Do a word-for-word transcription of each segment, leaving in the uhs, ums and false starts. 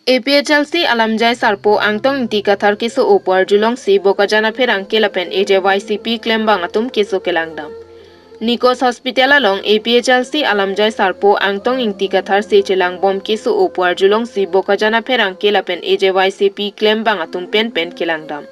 A P H L C alamjai sarpo Angtong Ingti Kathar keso-o pu arjulongsi Bokajan apherangke lapen A J Y C P klembang atum keso kelangdam. Nikos Hospital along A P H L C alamjai sarpo Angtong Ingti Kathar se chelangbom keso-o pu arjulongsi Bokajan apherangke lapen A J Y C P klembang atum penpen kelangdam.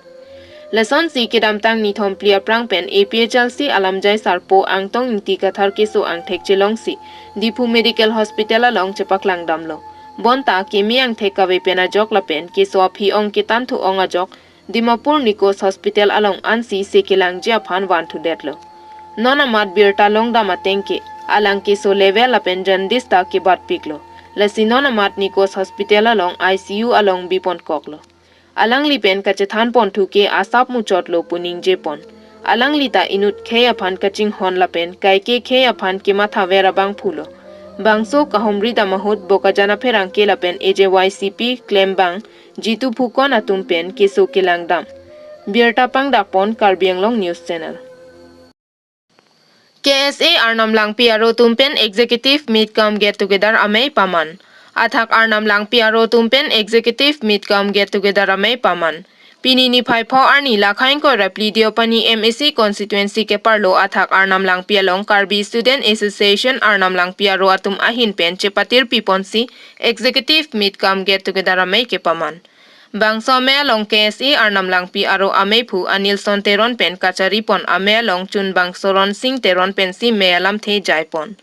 Lasonsi kedamtang nithom phli aphrang pen A P H L C alamjai sarpo Angtong Ingti Kathar keso angthek chelongsi Diphu Medical Hospital along chepaklangdamlo. Bonta keme angthek kave pen ajok lapen keso aphi-ong kethan thu-ong ajok Dimapur Nikos Hospital along ansi se kelangji aphan vanthudetlo. Non amat birta longdam ateng ke alang keso level lapen jaundice ta kebatpiklo. Lasi non amat Nikos Hospital along I C U along biponkoklo. Alangli pen kachethanponthu ke asap muchotlo pu ningjepon. Alangli ta inut khei aphan kachinghon lapen kaike khei aphan kemathaver abangphulo. Bangso kahumri dam ahut Bokajan apherangke lapen A J Y C P klembang Jitu Phukon atum pen keso kelangdam. Birta pangdakpon Karbi Anglong News Channel. K S A Arnam Langpi aro atum pen Executive Meet cum Get Together amei paman. Athak Arnam Langpi aro atum pen Executive Meet cum Get Together amei paman. Pini niphai pho arni Lakhaingkoi Rapli Deopani M A C constituency keparlo athak Arnam Langpi along Karbi Student Association Arnam Langpi aro atum ahin pen chepatir piponsi Executive Meet cum Get Together amei kepaman. Bangso amei along K S A Arnam Langpi aro ameiphu Anilson Teron pen kacharipon amei along chunbang Soron Sing Teron pensi mei alamthe jaipon.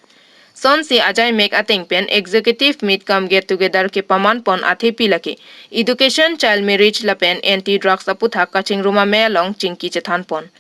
Sonsi ajaimek ateng pen Executive Meet cum Get Together kepamanpon athepi lake Education, Child Marriage lapen Anti Drugs aputhak kachingrum amei along chingki chethanpon.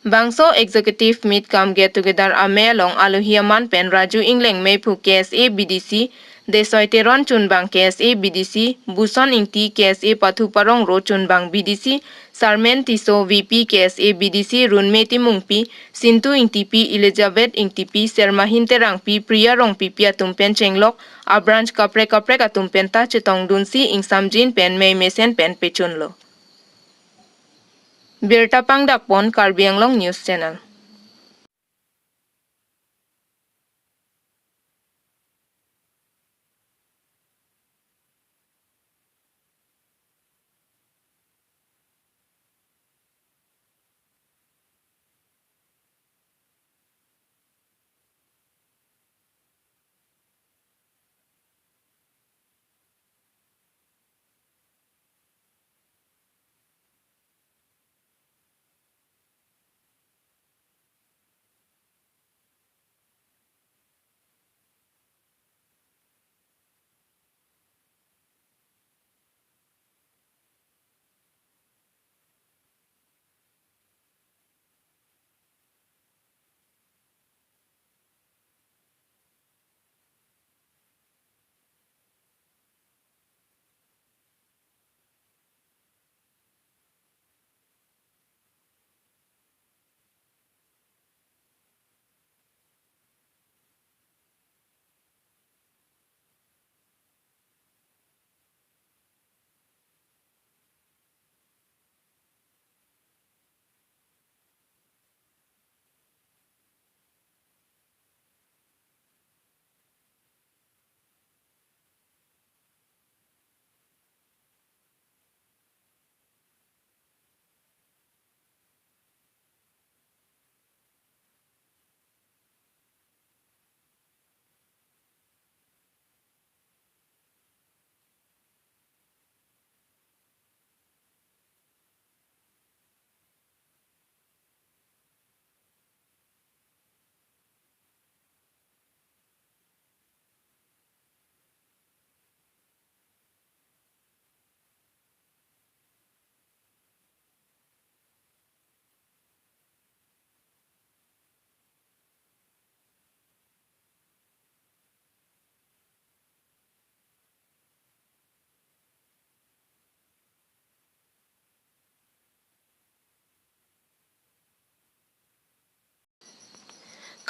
Bangso Executive Meet cum Get Together amei along alohi aman pen Raju Ingleng meiphu K S A B D C, Desoi Teron chunbang K S A B D C, Buson Ingti K S A Pathu Parong ro chunbang B D C, Sarmen Tisso V P K S A B D C, Runme Timungpi, Sintu Ingtipi, Elizabeth Ingtipi, Sermahin Terangpi, Priya Rongpipi atum pen chenglok, a branch kaprek kaprek atum pen ta chetongdunsi ingsamjin pen mei mesen pen pechunlo. Birta pangdakpon Karbi Anglong News Channel.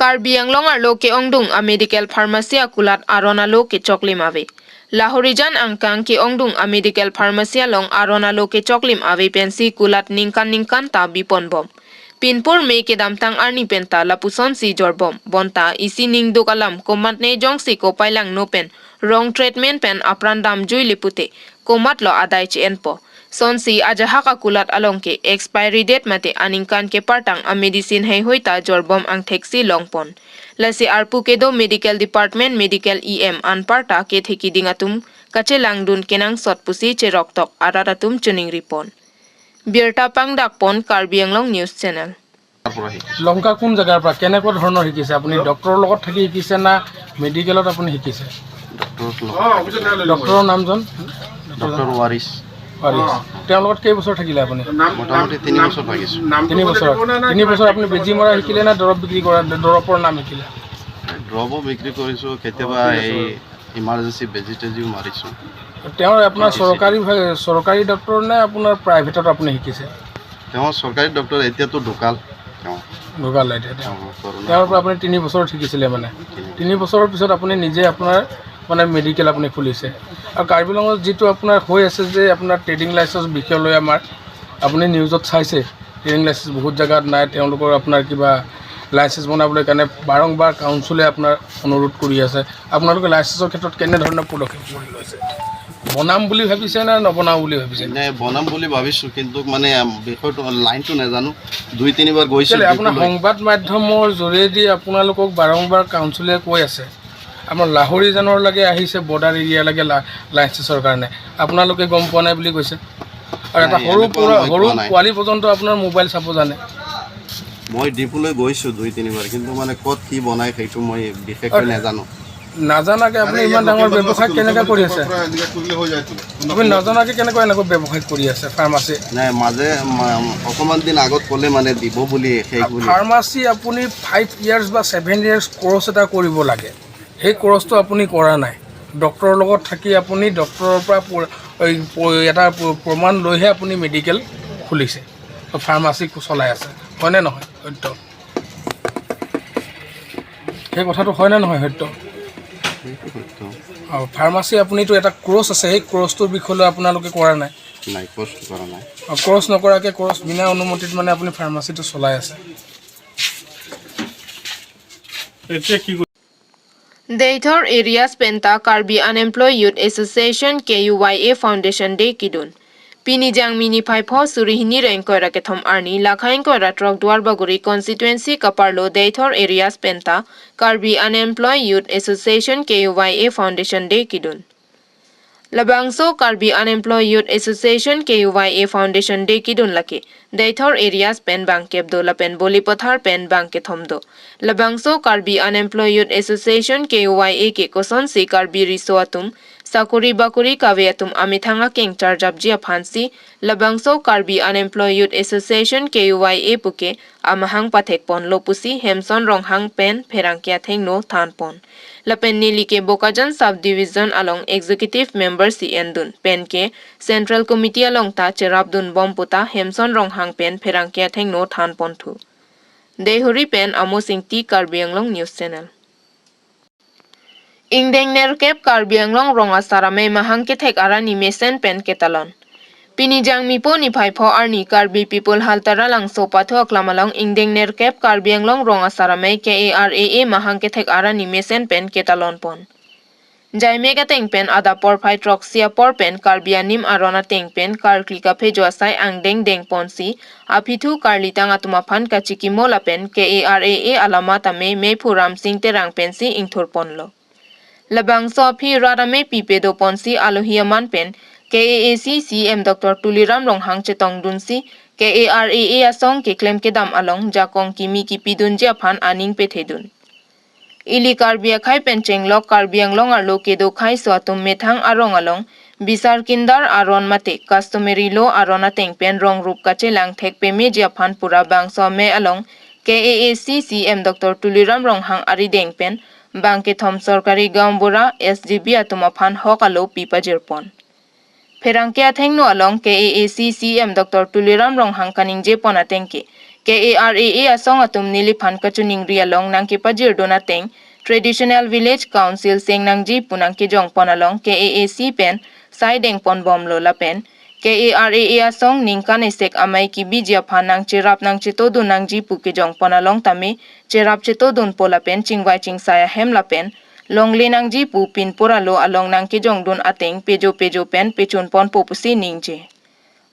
Karbi Anglong arlo ke-ongdung a medical pharmacy akulat aron alo kechoklim ave. Lahorijan angkang ke-ongdung a medical pharmacy along aron alo kechoklim ave pensi kulat ningkan ningkan ta biponbom. Pinpur me kedamtang arni penta lapusonsi jorbom. Bonta isi ningduk alam komatne jongsi kopai langno pen Wrong treatment pen apran damjui le pute komatlo adai che-enpo. Sonsi ajahak akulat along ke expiry date mate aningkan kepartang a medicine heihui ta jorbom angthek si longpon. Lasi arpu kedo medical department, medical E M anparta kethe kiding atum kachelangdun kenangsot pusi cheroktok arat atum choningripon. Birta pangdakpon Karbi Anglong News Channel. লংকা কোন জেগাৰ পৰা, কেনেকুৱা ধৰণৰ শিকিছে আপুনি? ডক্টৰৰ লগত থাকি শিকিছে না মেডিকেলত আপুনি শিকিছে? ডক্টৰৰ লগত। ডক্টৰৰ নামজন? ডক্টৰ ৱাৰিছ। ৱাৰিছ। তেওঁৰ লগত কেইবছৰ থাকিলে আপুনি? মোটামুটি তিনি বছৰ থাকিছো। তিনি বছৰ। তিনি বছৰ আপুনি বেজী মৰা শিকিলে না দৰৱ বিক্ৰী কৰা, দৰৱৰ নাম শিকিলে? দৰৱো বিক্ৰী কৰিছো, কেতিয়াবা এই ইমাৰ্জেঞ্চি বেজী তেজীও মাৰিছো। তেওঁ আপোনাৰ চৰকাৰী ভাৱে, চৰকাৰী ডক্টৰ নে আপোনাৰ প্ৰাইভেটত আপুনি শিকিছে? তেওঁ চৰকাৰী ডক্টৰ, এতিয়াতো ঢুকাল তেওঁ। ঢুকালে এতিয়া তেওঁ। অ, কৰোণা। তেওঁৰ পৰা আপুনি তিনি বছৰ শিকিছিলে মানে? তিনি। তিনি বছৰৰ পিছত আপুনি নিজে আপোনাৰ মানে মেডিকেল আপুনি খুলিছে। আৰু কাৰ্বি আংলঙত যিটো আপোনাৰ হৈ আছে যে আপোনাৰ ট্ৰেডিং লাইচেন্স বিষয় লৈ আমাৰ, আপুনি নিউজত চাইছে, ট্ৰেডিং লাইচেন্স বহুত জেগাত নাই, তেওঁলোকৰ আপোনাৰ কিবা লাইচেন্স বনাবলৈ কাৰণে বাৰম্বাৰ কাউন্সিলে আপোনাৰ অনুৰোধ কৰি আছে। আপোনালোকে লাইচেন্সৰ ক্ষেত্ৰত কেনেধৰণৰ পদক্ষেপ গ্ৰহণ কৰিছে? বনাম বুলি ভাবিছে নে নবনাও বুলি ভাবিছে? নাই, বনাম বুলি ভাবিছো, কিন্তু মানে, আম, বিষয়টো, লাইনটো নাজানো। দুই তিনিবাৰ গৈছো কেলে আপোনাৰ ডিপুলৈ। সংবাদ মাধ্যমৰ জৰিয়তে আপোনালোকক বাৰম্বাৰ কাউন্সিলে কৈ আছে, আমাৰ লাহৰীজানৰ লাগে আহিছে, বৰ্ডাৰ এৰিয়া লাগে লা-, লাইচেন্সৰ কাৰণে, আপোনালোকে গম পোৱা নাই বুলি কৈছে। আৰু এটা নাই, সৰু এনেকুৱা পুৰা, মই সৰু কোৱা নাই। পোৱালি পৰ্যন্ত আপোনাৰ মোবাইল চাব জানে। মই ডিপুলৈ গৈছো দুই তিনিবাৰ, কিন্তু মানে ক'ত কি বনাই সেইটো মই বিশেষকৈ আৰু নাজানো। নাজানাকে আপুনি মানে ইমান ইয়াত ডাঙৰ লোকেল মানুহ ব্যৱসায় আছে, কেনেকে লোকেল কৰি আছে? পৰা এনেকে কৰিলে হৈ যায় তো। আপুনি নাজানাকে কেনেকৈ এনেকৈ ব্যৱসায় কৰি আছে ফাৰ্মাচী? নাই, মাজে, মা-, অকমান দিন আগত ক'লে মানে দিব বুলি, শেষ বুলি। ফাৰ্মাচী আপুনি ফাইভ ইয়াৰ্ছ বা ছেভেন ইয়াৰ্ছ কৰ্চ এটা কৰিব লাগে। সেই কৰ্চটো আপুনি কৰা নাই। ডক্টৰৰ লগত থাকি আপুনি ডক্টৰৰ পৰা প-, এই প-, এটা প-, প্ৰমাণ লৈহে আপুনি মেডিকেল খুলিছে, ফাৰ্মাচী চলাই আছে, হয়নে নহয়? সত্য। সেই কথাটো হয়নে নহয় সত্য? সেইটো সত্য। অ, ফাৰ্মাচী আপুনিতো এটা কৰ্চ আছে, সেই কৰ্চটোৰ বিষয় লৈ আপোনালোকে কৰা নাই? নাই, কৰ্চ কৰা নাই। অ, কৰ্চ নকৰাকে কৰ্চ বিনা অনুমতিত মানে আপুনি ফাৰ্মাচীটো চলাই আছে। এতিয়া কি Deithor Area penta Karbi Unemployed Youth Association K U Y A Foundation Day kedun. Pini Jangmi niphai pho suri hini ra ingkoi ra kethom arni, lakha ingkoi ra throk Duarbagori constituency kaparlo Deithor Area penta Karbi Unemployed Youth Association K U Y A Foundation Day kedun. Labangso Karbi Unemployed Youth Association K U Y A Foundation Day kedun lake Deithor Area pen bangkep do lapen Bolipathar pen bangkethom do. Labangso Karbi Unemployed Youth Association K U Y A ke kosonsi Karbi riso atum sakori bakori kave atum amethang akeng charjapji aphansi labangso Karbi Unemployed Youth Association K U Y A puke amahang pathekponlo pusi Hemson Ronghang pen pherangke athengno thanpon. Lapen neli ke Bokajan Sub Division along Executive Member si endun pen ke Central Committee along ta cherapdunbom puta Hemson Ronghang pen pherangke athengno thanponthu. Deithor pen Amos Ingti, Karbi Anglong News Channel. Ingdeng nerkep Karbi Anglong Rong Asar Amei mahang kethek arni mesen pen ketalon. Pini Jangmi po niphai pho arni Karbi People Haltara Langso Pathu Aklam along ingdeng nerkep Karbi Anglong Rong Asar Amei K A R A A mahang kethek arni mesen pen ketalonpon. Jaimek ateng pen adap porphai throksi apor pen Karbi anim aron ateng pen karkli kaphejo asai angdeng dengponsi aphi thu karlitang atum aphan kachikimo lapen K A R A A alama tame meiphu Ramsing Terang pensi ingthurponlo. Labangso aphi rat amei pipedoponsi alohi aman pen K A A C C M Doctor Tuliram Ronghang chetongdunsi K A R A A asong keklem kedam along jakong kimi kipidunji aphan aning pethedun. Ili Karbi akhai pen chenglok Karbi Anglong arlo kedo khaiso atum methang arong along bisar kindar aron mate customary law aron ateng pen rong rup kachelang thek pemeji aphan pura bangso amei along K A A C C M Doctor Tuliram Ronghang arideng pen bangkethom sorkari gaonbura S G B atum aphan hok alo pipajirpon. Pherangke athengno along K A A C C M Doctor Tuliram Ronghang kaningjepon ateng ke K A R A A asong atum neliphan kachiningri along nangkepajirdun ateng Traditional Village Council seng nangji pu nangkejongpon along K A A C pen sai dengponbomlo lapen K A R A A asong ningkan esek amei kibiji aphan nangcherap nangchetodun nangji pu kejongpon along tame cherap chetodunpo lapen chingvai chingsai ahem lapen longle nangji pu pinpur alo along nangkejongdun ateng pejo pejo pen pechunponpo pusi ningje.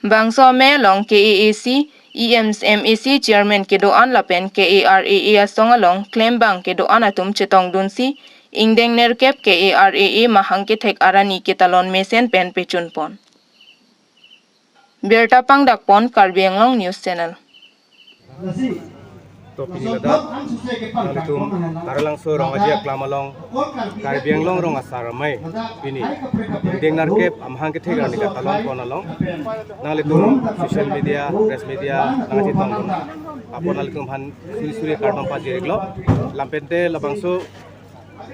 Bangso amei along K A A C E M, M A C chairman kedo-an lapen K A R A A asong along klembang kedo-an atum chetongdunsi ingdeng nerkep K A R A A mahang kethek arni ketalon mesen pen pechunpon. Birta pangdakpon Karbi Anglong News Channel. To pini ladak nanglitum Taralangso Rong Aje Aklam along Karbi Anglong Rong Asar Amei pini ingdeng nerkep amahang kethek arni katalonpon along nanglitum social media, press media nangchetongdun apot nanglitum aphan suri suri kardom pajir-iklo. Lapen te labangso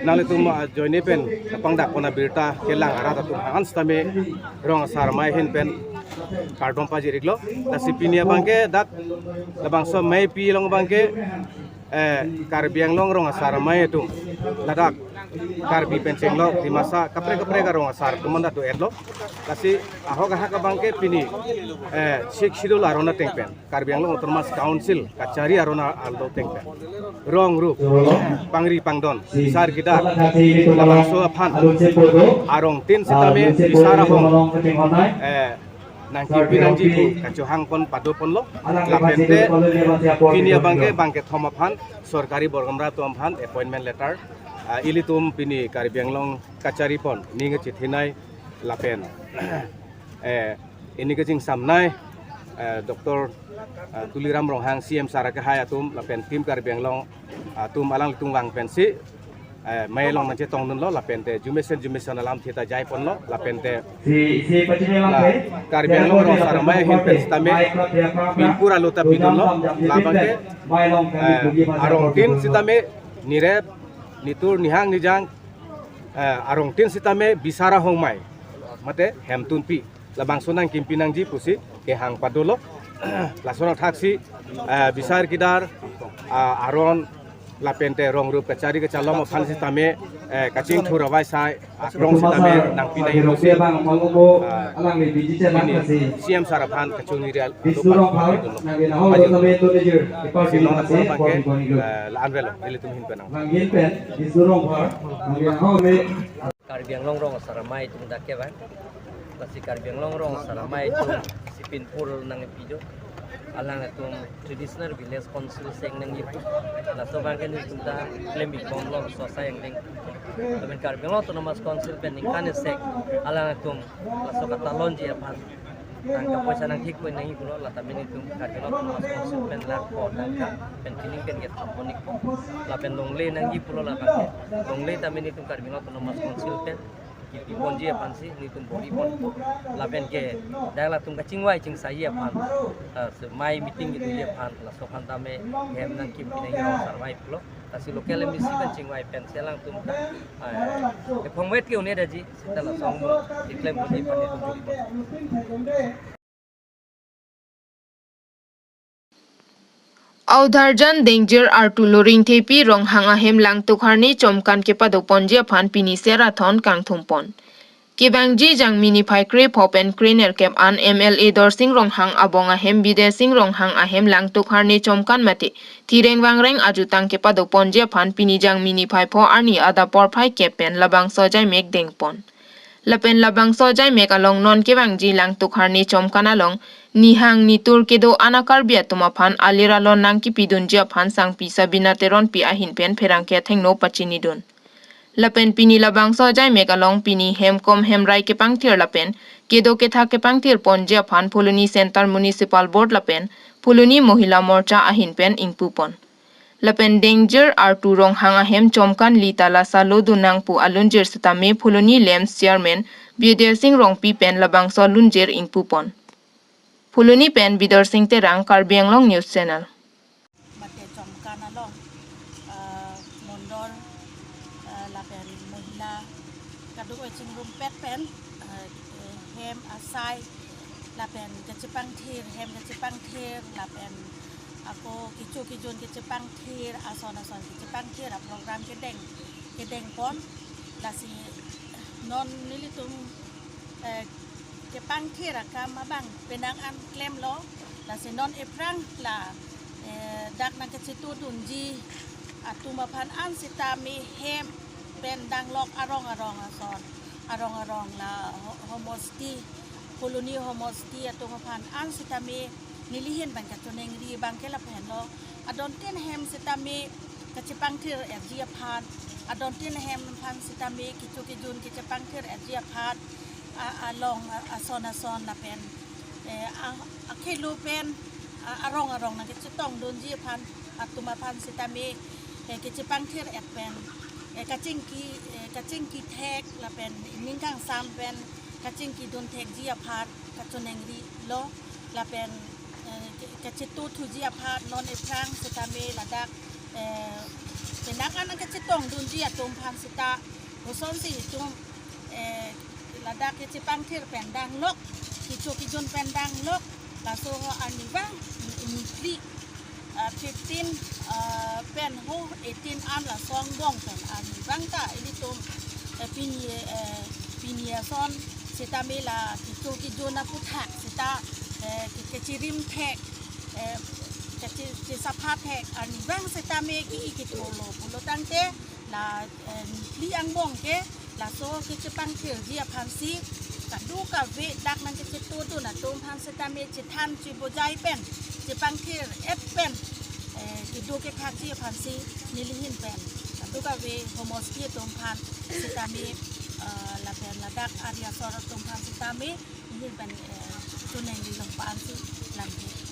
nanglitum ajoine pen kapangdakpon abirta kelang arat atum aphan sitame Rong Asar Amei ahin pen kardom pajir-iklo. Lasi pini abangke dak labangso ameipi along abangke, eh, Karbi Anglong Rong Asar Amei atum ladak Karbi pen chenglok Dimasa kaprek kaprek arong asar atum anta do-etlo. Lasi ahok ahak abangke pini, eh, Sixth Schedule aron ateng pen Karbi Anglong Autonomous Council kachari aron a-, alo ateng pen rong rup, pangri pangdon, bisar kidar, labangso aphan arongtin sitame bisar ahong, eh, nangkipi nangji pu kachohangpon padoponlo. Lapen te pini abangke bangkethom aphan sorkari borgamra atum aphan appointment letter, ah, ilitum pini Karbi Anglong kacharipon ning kachethenei lapen, eh, ini kachingsamnei, eh, Doctor, eh, Tuliram Ronghang C M sir akehai atum lapen Team Karbi Anglong atum alanglitum vang pensi, eh, amei along nangchetongdunlo lapen te jumesen jumesen alamthe ta jaiponlo lapen te si si pachini la lang pe. Karbi Anglong Rong Asar Amei ahin pen sitame pinpur alo ta pidunlo, labangke, eh, arongtin sitame nirep nitur nihang nijang, eh, arongtin sitame bisar ahong amei mate hemtunpi labangso nangkipi nangji pusi kehang padolo. Lason athaksi, eh, bisar kidar, ah, aron lapen te rong rup kachari kachalom aphan sitame, eh, kachingthur avai sai arong sitame nangpi nangji pusi, ah, pini C M sir aphan kachongri alo padolo. Pajir. Si non apor abangke, eh, la-an avelo, ilitum ahin pen nang. Karbi Anglong Rong Asar Amei atum dak kevang. Lasi Karbi Anglong Rong Asar Amei atum si pinpur nangpido. Alangtum Traditional Village Council seng nangji pu. Laso abangke nelitum ta klembomlo, laso asai angdeng. Lapen Karbi Anglong Autonomous Council pen ningkan isi alangtum laso katalonji aphan tangka poisa nangthikpon nangji pulo, la tame nelitum Karbi Anglong Autonomous Council pen lakpo tangka pen pining pen kethapon-ikpo. Lapen longle nangji pulo, la abangke longle tame nelitum Karbi Anglong Autonomous Council pen kipiponji aphansi nelitum bor-iponpo. Lapen ke dak latum kachingvai chingsaiji aphan, ah, semai meeting kedoji aphan, laso aphan tame hem nangkipi nangji Rong Asar Amei pulo. Lasi local M A C pen chingvai pensi alangtum ta, ah, ephongvet ke un-edetji, seta laso angbong keklem kedoji aphan nelitum bor-iponpo. Aodharjan Dengjir artu Loringthepi Ronghang ahem Langtuk Harne Chomkan kepadoponji aphan pini serathon kangthumpon. Kevangji Jangmi niphai krepho pen krenerkep an M L A Dorsing Ronghang abong ahem Bidya Sing Ronghang ahem Langtuk Harne Chomkan mate thireng vangreng ajutang kepadoponji aphan pini Jangmi niphai pho arni adap porphai kep pen labangso ajaimek dengpon. Lapen labangso ajaimek along non kevangji Langtuk Harne Chomkan along nihang nitur kedo-an a-Karbi atum aphan alir alon nangkipidunji aphan sangpi Sabina Teronpi ahin pen pherangke athengno pachinidun. Lapen pini labangso ajaimek along pini hemkom hemrai kepangthir lapen kedo kethak kepangthirponji aphan Phuloni Central Municipal Board lapen Phuloni Mohila Morcha ahin pen ingpupon. Lapen Dengjir artu Ronghang ahem Chomkan Lita lasa lodun nang pu alunjir sitame Phuloni LAMPS Chairman Bidya Sing Rongpi pen labangso alunjir ingpupon. Phuloni pen Bidor Sing Terang, Karbi Anglong News Channel. Mate Chomkan along, ah, mondol, ah, lapen mohila kadokave chingrumpet pen, ah, hem asai lapen kachepangthir, hem kachepangthir lapen ako kecho kejun kachepangthir, ason ason kachepangthir a-program kedeng, kedengpon. Lasi non nelitum, eh, kepangthir akam abang penang an klemlo. Lasi non ephrang la, eh, dak nangkachetudunji atum aphan an sitame hem pen danglok arong arong ason, arong arong la ho-, homosti, colony homosti atum aphan an sitame nelihin pen kachoningri abang ke lapen lo. Adontin ahem sitame kachepangthir-etji aphan, adontin ahem aphan sitame kecho kejun kachepangthir-etji aphan, a-, along, a-, ason ason lapen, eh, a-, akhelo pen, a-, arong arong nangkachetongdunji aphan, atum aphan sitame, eh, kachepangthir-et pen, eh, kachingki, eh, kachingki thek lapen ning kangsam pen kachingkidun thekji aphan kachoningri lo, lapen, eh, ke-, kachetothuji aphan non ephrang sitame ladak, eh, penang an nangkachetongdunji atum aphan sita, kosonsi itum, eh, ladak kachepangthir pen danglok, kecho kejun pen danglok, laso ho arnivang, ni phli, ah, fifteen, ah, pen ho eighteen an laso angbong pen arnivang ta ilitum, eh, pini, eh, pini ason sitame la kecho kejun aputhak sita, eh, ke-, kachirim thek, eh, kachi-, chisapha thek arnivang sitame ke-i ketholo pulo tangte la, eh, ni phli angbong ke laso kachepangthirji aphansi kadokave dak nangkachetodun atum aphan sitame chethan chebojai pen, chepangthir-et pen, eh, kedo kethakji aphansi nelihin pen kadokave homosti atum aphan sitame, eh, lapen ladak ari asor atum aphan sitame nelihin pen, eh, choningri longpo ansi lamthe.